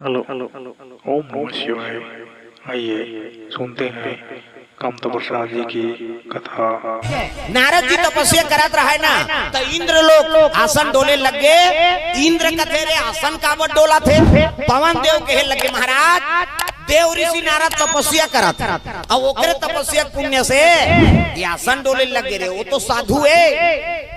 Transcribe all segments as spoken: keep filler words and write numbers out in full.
Hello. ओम नमः शिवाय। आइए, सुनते हैं कामता प्रसाद जी की कथा। नारद जी तपस्या करत रहे ना, त इंद्र लोक आसन डोले लग गे। इंद्र कथे, "रे, आसन काबर डोलत हे?" पवन देव कहे लगे, "महाराज, देव ऋषि नारद तपस्या करत हे, अउ ओकरे तपस्या पुण्य से ये आसन डोले लग गे रे, वो तो साधु हे,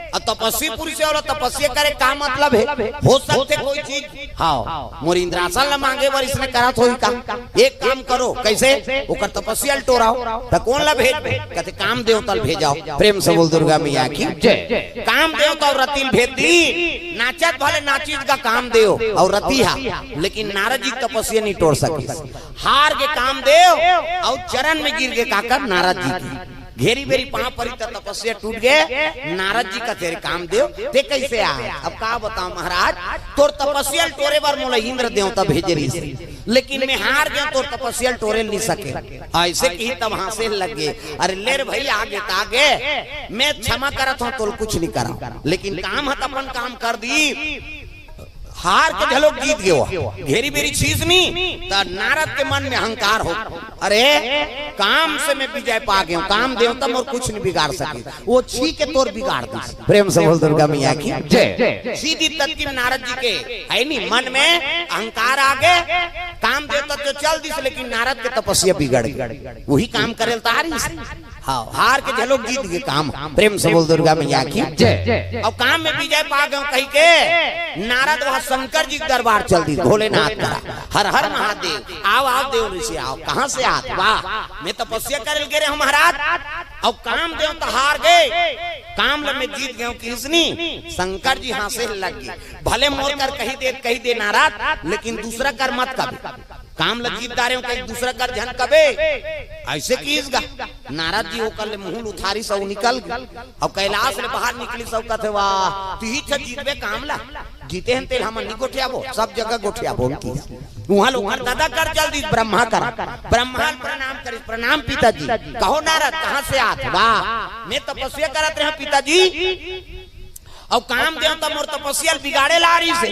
अउ तपस्वी पुरुष हे, ओला तपस्या करे का मतलब हे? हो सकथे कोई चीज, हाँ, मोर इंद्रासन ला मांगे बर इसने करत होही का? एक काम करो, कइसे? ओकर तपस्या ल टोराव, त कोन ला भेजबे?" कथे, "काम देवता ल भेजाव।" प्रेम से बोल दुर्गा मैया की जय। काम देवता अउ रति ल भेज दिस, नाचत भले नाचिस गा काम देव अउ रति हा, लेकिन नारद जी के तपस्या नइ टोर सकिस। हार गे काम देव अउ चरण में गिर गे काकर नारद जी के। घेरी बेरी पाँव परी त तपस्या टूट गे। नारद जी कथे, "रे काम देव, तें कइसे आय?" अब का बतावंव महाराज, तोर तपस्या ल टोरे बर मोला इंद्र देवता भेजे रिहिस, लेकिन मैं हार गेंव, तोर तपस्या ल टोरे नइ सकेंव। अइसे किहिस तब हाँसे लग गे। "अरे ले रे भई, आ गे त आ गे, मैं क्षमा करत हंव, तोला कुछ नइ करंव, लेकिन काम ह त अपन काम कर दिस।" हार के घलोक जीत गे। घेरी बेरी छिस नी, त नारद के मन में अहंकार हो, "अरे, काम से मैं विजय पा गेंव, काम देवता मोर कुछ नइ बिगाड़ सकिस, वो छी के तोर बिगाड़ दिस।" प्रेम से बोल दुर्गा मैया की जय। सीधी तत्ती नारद जी के, हे नी, मन में अहंकार आ गे। काम देवता तो चल दिस, लेकिन नारद के तपस्या बिगड़ गे। वही काम करे ल तैयार रिहिस। हाँ, हार के घलोक जीत गे काम। प्रेम से बोल दुर्गा मैया की जय। अउ काम में विजय पा गेंव कहिके नारद वहाँ शंकर जी के दरबार चल दिस, भोलेनाथ करा, "हर हर महादेव, आव आव देव ऋषि आव, कहाँ से आत?" "वाह, मैं तपस्या करे ल गे रहेंव महाराज, अउ काम देवता हार गे, काम ल मैं जीत गेंव।" किहिस नी, शंकर जी हाँसे लग गे। "भले मोर कर कहि दे, कहि दे नारद, लेकिन दूसरा कर मत कबे। काम ल जीत डारेंव, कहीं दूसरा कर झन कबे।" अइसे किहिस गा। नारद जी ओकर ले मुँह ल उतारिस अउ निकल गे। अब कैलाश ले बाहर निकलिस अउ कथे, "वाह, तिही छ जीतबे काम ला, जीते हन तेला हमन नइ गोठियाबो, सब जगह गोठियाबो।" उहाँ ले ओकर ददा कर चल दिस ब्रह्मा करा। ब्रह्मा ल प्रणाम करिस, "प्रणाम पिताजी।" "कहो नारद, कहाँ से आत?" "वाह, मैं तपस्या करत रहेंव पिताजी, अउ काम देवता मोर तपस्या ल बिगाड़े ल आ रिहिस हे।"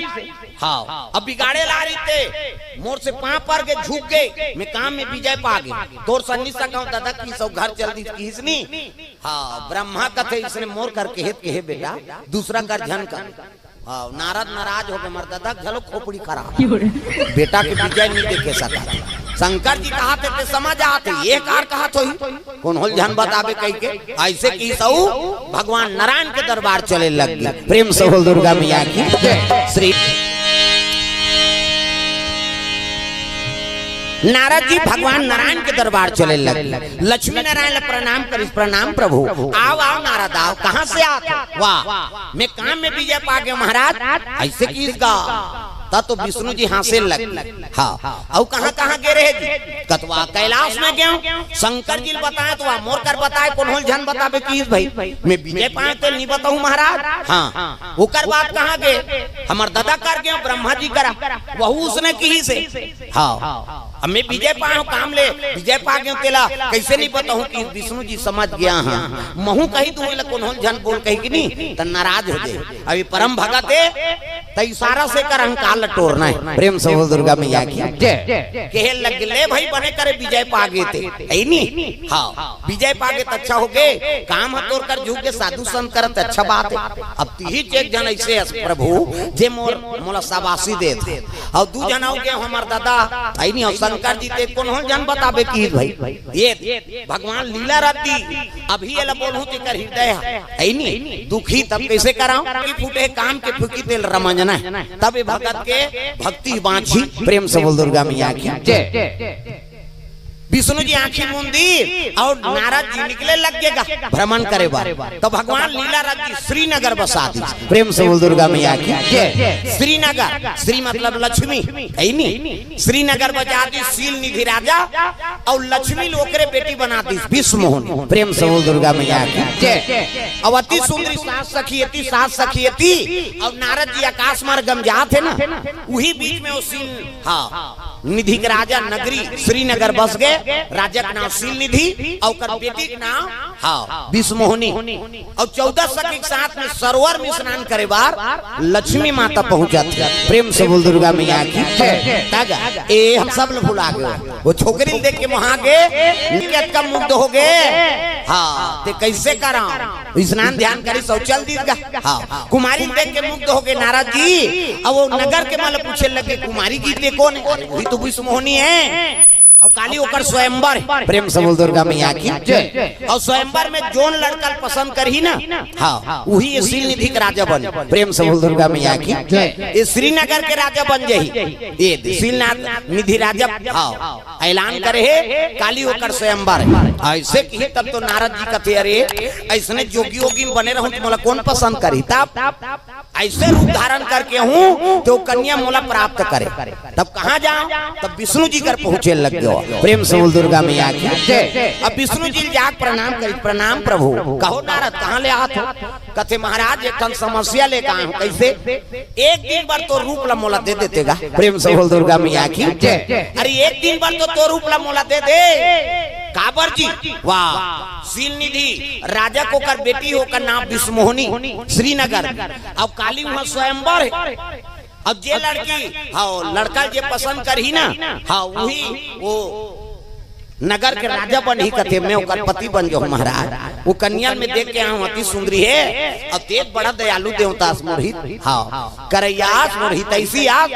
हाँ, अब बिगाड़े ल आ रिहिस हे, मोर से पाँव पर गे, झुक गे, मैं काम में विजय पा गेंव, तोर संग नइ सकंव ददा, किहिस अउ घर चल दिस, किहिस नी। हाँ, ब्रह्मा कथे, "इसने मोर कर कहे त कहे बेटा, दूसरा कर झन कर।" हाँ, नारद नाराज हो गे, "मोर ददा के घलो खोपड़ी खराब, बेटा के विजय नइ देखे सकत।" शंकर जी कहत हे, "तें समझ आत हे, ये कार कहत होही, कोनो ल झन बताबे," कहिके। अइसे किहिस अउ भगवान नारायण के दरबार चले लग गे। प्रेम से बोल दुर्गा मैया की जय। श्री नारद जी भगवान नारायण के दरबार चले लग गे। लक्ष्मी नारायण ल प्रणाम करिस, "प्रणाम प्रभु।" "आव आव नारद आव, कहाँ से आत?" "वाह, मैं काम में विजय पा गेंव महाराज।" अइसे किहिस गा। त तो विष्णु जी हाँसे लग गे। हाँ, अउ कहाँ कहाँ गे रहे जी? कथे, "वाह, कैलाश में गेंव, शंकर जी ल बताएंव त वाह, मोर कर बताए, कोनो ल झन बताबे किहिस भई, मैं विजय पाएंव तेला नइ बताहूँ महाराज।" हाँ, ओकर बाद कहाँ गे? "हमर ददा कर गेंव ब्रह्मा जी करा, वहू उसने किहिस हे।" हाँ, अब मैं विजय पाएंव काम ले, विजय पा गेंव तेला कइसे नइ बताहूँ कि विष्णु जी समझ गे हे, महूँ कहि दुहूँ एला कोनो ल झन बोल कहिके नी, त नाराज हो जाही। अभी परम भगत हे, त इशारा से एकर अहंकार ल टोरना हे। प्रेम से बोल दुर्गा मैया की जय। कहे लग गे, "ले भई बने करे विजय पा गे तें, हे नी?" हाँ, विजय पा गे त अच्छा हो गे, काम ह तोर कर झुक गे, साधु संत करत अच्छा बात हे। अब तिही च एक झन अइसे हस प्रभु, जे मोर, मोला शाबाशी देत हे। अउ दू झन अउ गे हमर ददा, हे नी, अउ शंकर जी तें कोनो ल झन बताबे किहिस भई। ये भगवान लीला रद्दी, अभी एला बोलहूँ तेकर हृदय ह, हे नी, दुखी, तब कइसे करंव? कि फूटे काम के फूंकी तेला रमंजना हे, तब ये भगत के भक्ति बाँचही। प्रेम से बोल दुर्गा मैया की जय। विष्णु जी आँखी मूंद दिस अउ नारद जी निकले लग गे गा भ्रमण करे बर। त भगवान लीला रद्दी श्रीनगर बसा दिस। प्रेम से बोल दुर्गा मैया की जय। श्रीनगर, श्री मतलब लक्ष्मी, हे नी? श्रीनगर बसा दिस शील निधि राजा अउ लक्ष्मी ल ओकरे बेटी बना दिस विश्व मोहन। प्रेम से बोल दुर्गा मैया की जय। अउ अति सुंदरी सास सखी अति, सास सखी अति, अउ नारद जी आकाश मार्ग म जात हे ना, उही बीच में वो शील, हाँ, निधि के राजा नगरी श्रीनगर बस गे। राजा के नाम शील निधि, अउ ओकर बेटी के नाम, हाँ, विश्वमोहनी। अउ चौदह सखी के साथ में सरोवर में स्नान करे बार लक्ष्मी माता पहुंचत हे। प्रेम से बोल दुर्गा मैया की जय। तागा, ए हम सब लोग भुला गए। वो छोकरी देख के वहां गे, कतका मुग्ध हो गए। हाँ, ते कैसे करा? स्नान ध्यान करी, शौचल दीस गा। हाँ, कुमारी देख के मुग्ध हो गए नारद जी। अब वो नगर के मन पूछे लगे, कुमारी जी ते कोन हे? अरे, वही तो विश्वमोहनी हे। अउ काली ओकर स्वयंवर हे। प्रेम से बोल दुर्गा मैया की जय। अउ स्वयंवर में जोन लड़का ल पसंद करही ना, हाँ, वही ये शील निधि के राजा बने। प्रेम से बोल दुर्गा मैया की जय। ये श्रीनगर के राजा बन जाही। ये दे, शील निधि राजा, हाँ, ऐलान करे हे, काली ओकर स्वयंवर हे। ऐसे कही तब तो नारद जी कथे, अरे, ऐसने जोगी योगी में बने रहूं तो मोला कोन पसंद करही? तब ऐसे रूप धारण करके हूँ तो कन्या मोला प्राप्त करे। तब कहाँ जाओ? तब विष्णु जी कर पहुंचे लग गयो। प्रेम से बोल दुर्गा मैया की जय। अब विष्णु जी जाके प्रणाम करी, प्रणाम प्रभु। कहो नारद, कहाँ ले आत हो? कथे महाराज, एक ठन समस्या लेके आए हूँ। कैसे? एक दिन बर तोर रूप ला मोला दे देते गा। प्रेम से बोल दुर्गा मैया की जय। अरे, एक दिन बर तो तोर रूप ला मोला दे दे। काबर जी? वाह, शील निधि राजा के ओकर बेटी हे, ओकर नाम विश्वमोहनी, श्रीनगर। अब काली वहां स्वयंवर हे। अब जे लड़की, हाँ, लड़का जे पसंद करही ना, हाँ, वही वो नगर के राजा बनही। कथे, मैं ओकर पति बन जाऊं महाराज। वो कन्या में देख के आऊं, अति सुंदरी हे, अउ तेज बड़ा दयालु देवता अस मोर हित, हाँ, करैया अस मोर हितैषी अस,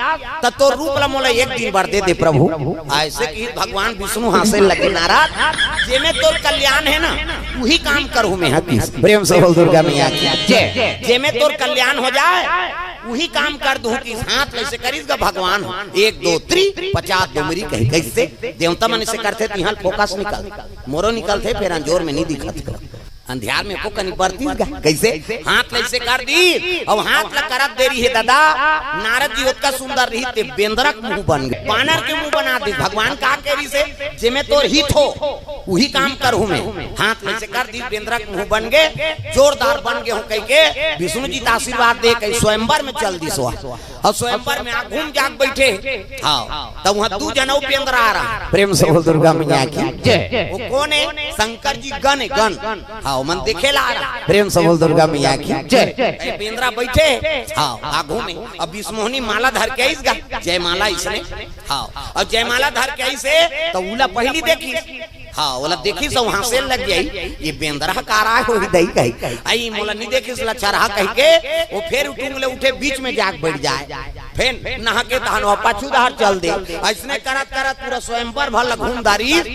त तोर रूप ला मोला एक दिन बर दे दे प्रभु। ऐसे कही भगवान विष्णु हंसे लगे, नारद, जेमे तोर कल्याण हे ना, वही काम करहूं मैं, हाँ, किस। प्रेम से बोल दुर्गा मैया की जय। जेमे तोर कल्याण हो जाए, वही काम कर दूं। किस हाथ कैसे करिस गा भगवान हो, एक दो त्री पचास दो मेरी कही, कैसे? देवता मन से करथे, तिहां फोकस निकल, मोरो निकलथे, फेर अंजोर में नहीं दिखत। अंधियार में को कनी बरतीस गा, कैसे? हाथ ला ऐसे कर दी, अउ हाथ ला करत देरी हे दादा, नारद जी ओतका सुंदर रही ते बेंदरा के मुंह बन गे, बानर के मुंह बना दी। भगवान का करिस हे, जेमे तोर हित हो, वही काम करहूं मैं। हाथ ला ऐसे कर दी, बेंदरा के मुंह बन गे, जोरदार बन गे हूं कहिके विष्णु जी त आशीर्वाद दे के स्वयंवर में चल दिस। अउ स्वयंवर में आगू में जाके बैठे। हाँ, तब वहां दू जन अउ बेंदरा आ रहा। प्रेम से बोल दुर्गा मैया की जय। वो कोन हे? शंकर जी गन हे, गन। हाँ, ओमन देखे ला आ रहा। प्रेम से बोल दुर्गा मैया की जय। ए, बेंदरा बैठे। हाँ, आगू में। अब विश्वमोहनी माला धर के आइस गा, जयमाला इसने। हाँ, अउ जयमाला धर के आइस हे, त उला पहिली देखिस। हाँ, ओला देखिस अउ हंसे लग गई, ये बेंदरा का रहा हो ही दई कही। आई मोला नहीं देखिस लछरहा कहिके, वो फेर उठूंग ले उठे, बीच में जाके बैठ जाए। फेर नहा के तहन वो पाछू डहर चल दे। ऐसने करत करत पूरा स्वयंवर भर ला घूम डारिस,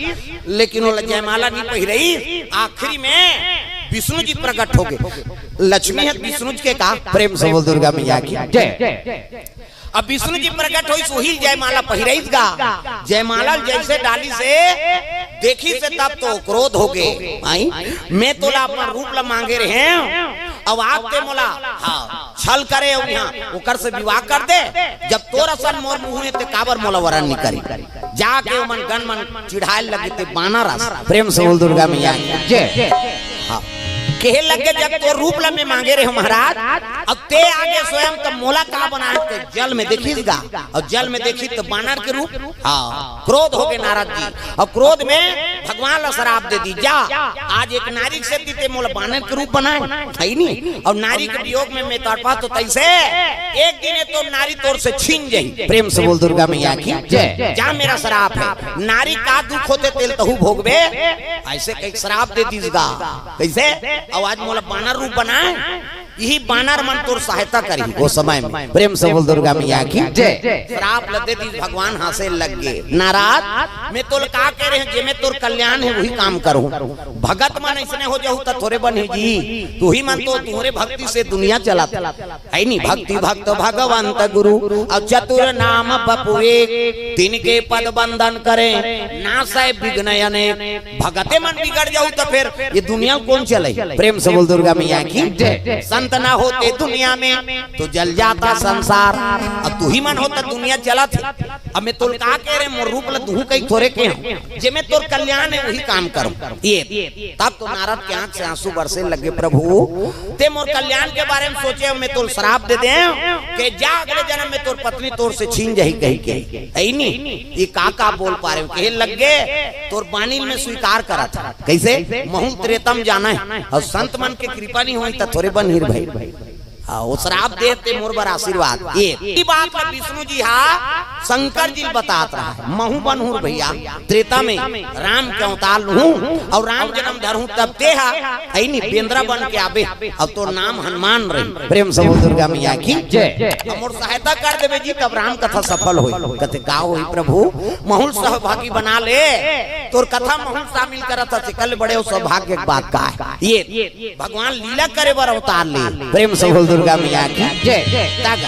लेकिन ओला जयमाला नहीं पहिराइस। आखिरी में विष्णु जी प्रकट हो गे। लक्ष्मी हे विष्णु जी के का? प्रेम से बोल दुर्गा मैया की जय। अब विष्णु जी प्रकट होइस, उही ल जयमाला पहिराइस गा। जयमाला ल जैसे डालिस हे, देखिस हे तब तो क्रोध हो गे। आई, मैं तोला अपन रूप ला मांगे रहेंव, अब आप ते मोला, हाँ, छल करे अउ इहां ओकर से विवाह कर दे। जब तोर असन मोर मुंह हे ते काबर मोला वरन नहीं करी? जाके ओमन गन मन चिढ़ाए लगे ते बानर अस। प्रेम से बोल दुर्गा मैया की जय। हाँ। कहे लगे, जब तोर रूप ला मैं मांगे रहेंव महाराज, अब ते आगे स्वयं त मोला का बनाए? ते जल में देखिस गा, अउ जल में देखिस त बानर के रूप। हाँ, क्रोध हो गे नारद जी। अउ क्रोध में भगवान ला श्राप दे दिस, जा, आज एक नारी के सेती ते मोला बानर के रूप बनाए, हे नहीं? अउ नारी के वियोग में मैं तड़पत हों, तैसे एक दिन ये तो नारी तोर से छीन जाही। प्रेम से बोल दुर्गा मैया की जय। जा, मेरा श्राप हे, नारी का दुख होथे तेला तहूं भोगबे। ऐसे कहिके श्राप दे दिस गा। कैसे? अउ आज मोला बानर रूप बनाए, इही बानर मन तोर सहायता करही ओ समय में। प्रेम से बोल दुर्गा मैया की जय। श्राप ल दे दिस, भगवान हंसे लग गे। नारद, मैं तोला का कहे रहेंव, जेमे तोर कल्याण हे उही काम करहूं। भगत मन अइसने हो जाहू त थोरे बनही जी, तुही मन तो तुंहरे भक्ति से दुनिया चलात हे नहीं? भक्ति भक्त भगवंत गुरु, अउ चतुर नाम बपु एक, तिनके पद बंदन करे, नासै बिघ्न अनेक। भगते मन बिगड़ जाहू त फेर ये दुनिया ल कोन चलही? प्रेम से बोल दुर्गा मैया की जय। अंत ना होते दुनिया में तो जल जाता संसार। अब तुही मन होता दुनिया चलत हे। अब मैं तोल का कहे रहेंव, मोर रूप ल तुहू कही थोरे कहे हंव, जेमे तोर कल्याण हे उही काम करहूं। ये तब तो नारद के आंख से आंसू बरसे लगे, प्रभु तें मोर कल्याण के बारे में सोचे हव, मैं तोल श्राप दे देंव के जा अगले जन्म में तोर पत्नी तोर से छीन जाही कहिके। अइनी, ये का का बोल पारेंव, कहे लगे तोर बानी ल मैं स्वीकार करत हंव। कइसे? महूं ल त्रेता म जाना हे, अउ संत मन के कृपा नइ होही त थोरे बनही रे भई। हाँ, ओ श्राप देत हे, मोर बर आशीर्वाद। ये, ये बात ला विष्णु जी हा शंकर जी ल बतात रहा हे, महूं बनहूं रे भइया, त्रेता में राम के अवतार लूहूं अउ राम जन्म धरहूं, तब तें हा अइनी बेंदरा बन के आबे, अउ तोर नाम हनुमान रही। प्रेम से बोल दुर्गा मैया की जय। अब मोर सहायता कर देबे जी, तब राम कथा सफल होही। कथे का होही प्रभु, महूं ल सहभागी बना ले, तोर कथा महूं ल शामिल करत हंव, तेकर ले बड़े अउ सौभाग्य के बात का हे। ये भगवान लीला करे बर अवतार ले। प्रेम से बोल दुर्गा मैया की जय। तागा।